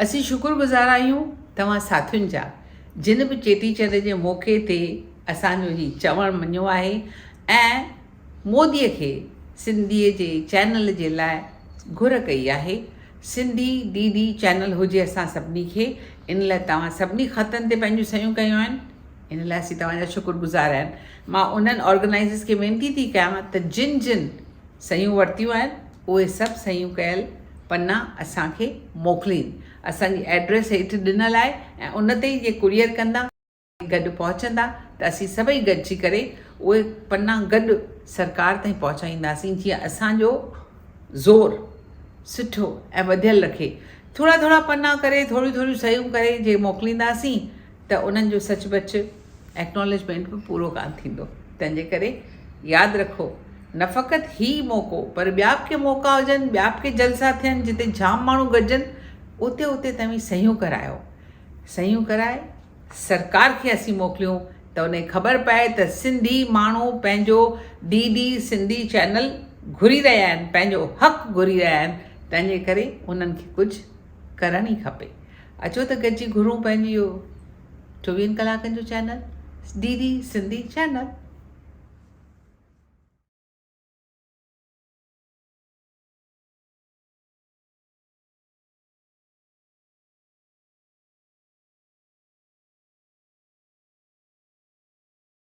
اسين شڪر گذار آهيون توهان ساٿين جا جن به چيٽي چنڊ جي موقعي تي اسان جو هي چوڻ مڃيو آهي ۽ مودي کي سنڌي جي چينل جي لاء گهر ڪئي آهي. سنڌي ڊي ڊي چينل هجي اسان سڀني کي ان لاء توهان سڀني خطن تي پنهنجون صحيحون ڪيون آهن ان لاء اسين توهان جا شڪر گذار آهن. مان انهن آرگنائيزرس کي وينتي ٿي ڪيان ته جن جن صحيحون ورتيون آهن اهي سڀ صحيحون ڪيل پنا اسان کي موڪلين. اسان جي ائڊريس هيٺ ڏنل آهي ۽ ان تي ئي جي ڪوريئر ڪندا گڏ پهچندا ته اسين سڀئي گڏجي ڪري اهي پنا گڏ سرڪار تائين پهچائينداسين جيئن اسان جو زور سٺو ۽ وڌيل رکي. ٿورا ٿورا پنا ڪري ٿوريون ٿوريون صحيحون ڪري جي موڪلينداسين ته انهن جو سچ پچ ايڪناليجمينٽ به پورو ڪانه ٿيندو. تنهن جي ڪري ياد رکو نه فقط هي موقعو پر ٻيا به ڪي موقعا هجن، ٻيا به ڪي جلسا ٿين جتي جام ماڻهو گڏجن اتي اتي توهين صحيحون ڪرايو. صحيحون ڪرائي سرڪار کي اسين موڪليون ته ان کي خبر پئي ته سنڌي ماڻهو پنهنجو ڊي ڊي سنڌي چينل گهري رهيا آهن، پنهنجو حق گهري رهيا آهن، تنهن جي ڪري انهن کي ڪجهه ڪرڻ ئي کپي. اچو ته گڏجي گهرون پنهنجو اهو چوويهن ڪلاڪن جو channel D D Sindhi channel.